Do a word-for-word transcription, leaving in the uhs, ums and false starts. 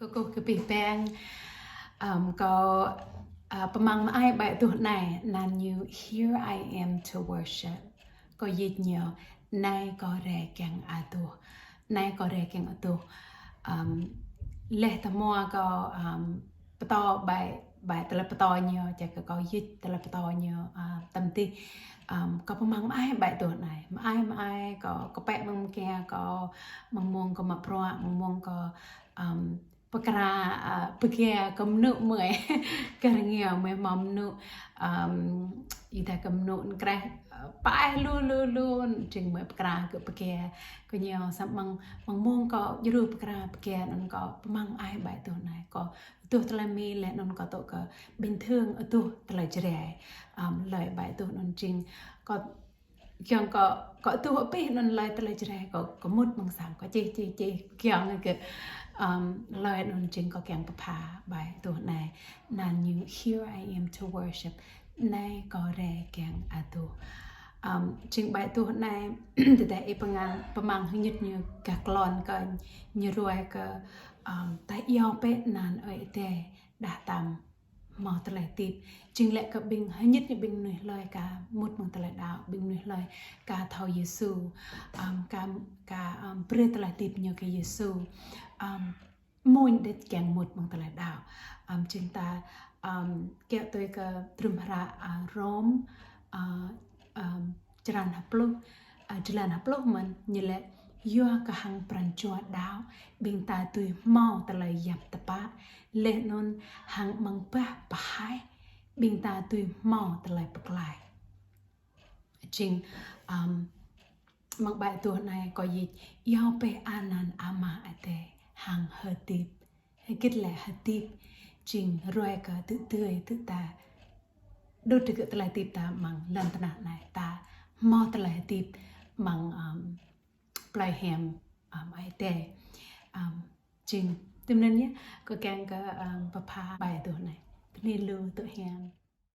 Kâo kơkuh kơ abih bang, um, kâo, uh, pơmăng mơai bai adoh anai, anăn ñu Here I Am to Worship. Kâo dịch ñu, Anai kâo rai kiăng adoh. Anai kâo rai kiăng adoh. Um, laih tơhmua kâo, um, pơtô bai, bai tơlơi pơtô ñu, čang kơ kâo dịch tơlơi pơtô ñu, uh, tăm tih. Um, kâo pơmăng mơai bai adoh anai. Mơai, mơai, kâo, kâo pĕ mơ̆ng mơkia, kâo mơ̆ng mông kâo mă bruă, mơ̆ng mông kâo, um, pơkra, uh, pơkia kơ mơnŭ mơi. Kơ rơngiao mơi hmâo mơnŭ, um, ih ta kơ mơnŭ kreh, uh, paih lu, lu, lu, jing mơi pơkra kơ pơkia. Kơ ñu samơ̆ mơ̆ng, mơ̆ng mông kâo djru pơkra pơkia anŭn kâo pơmăng mơai bai adoh anai. Kâo adoh tơlơi Mi laih anŭn kâo tŭ kơ bình thường adoh tơlơi Jrai. Um, hlơi bai adoh anŭn jing kâo kiăng kâo, kâo adoh abih anŭn hlơi tơlơi Jrai kâo, kâo mŭt mơ̆ng sang kâo čih, čih, čih, kiăng kơ, um, hlơi anŭn jing kâo kiăng pơpha bai adoh anai. Anăn ñu Here I Am to Worship. Anai kâo rai kiăng adoh. Um, jing bai adoh anai, tơdah ih pơmăng, pơmăng hơñit ñu gah klon kơ ñu ruai kơ, um, ta iâu bĕ anăn Ơi Adai đah tăm hmâo tơlơi hơdip. Jing lĕ kơ ƀing hơñit ñu ƀing mơnuih hlơi ka mŭt mơ̆ng tơlơi đaŏ, ƀing mơnuih hlơi ka thâo Yêsu, um, ka, ka, um, brơi tơlơi hơdip ñu kơ Yêsu. Um, mơ̆n đĕč kiăng mŭt mơ̆ng tơlơi đaŏ. Um, jing ta, um, kiaŏ tui kơ drôm hră, uh, Rôm, uh, um, črăn hapluh, a, črăn hapluh mơ̆n ñu laĭ yua kơ hăng pran jua đaŏ, ƀing ta dưi hmâo tơlơi yap tơpă, laih anŭn hăng amăng bah pơhaih, ƀing ta dưi hmâo tơlơi pơklaih. Jing, um, mơ̆ng bai adoh anai kâo dịch, iâu bĕ anăn Ama Adai hăng hơdip. Hơget lĕ hơdip, jing ruai kơ tŭ tui tŭ ta. Đŭt tơgŭ tơlơi hơdip ta amăng lŏn tơnah anai, ta hmâo tơlơi hơdip amăng, um, plei hiam, um, Ơi Adai. Um, jing, tui anŭn yơh, kâo kiăng kơ, um, pơpha bai adoh anai. Bơni lu tŭ hiam.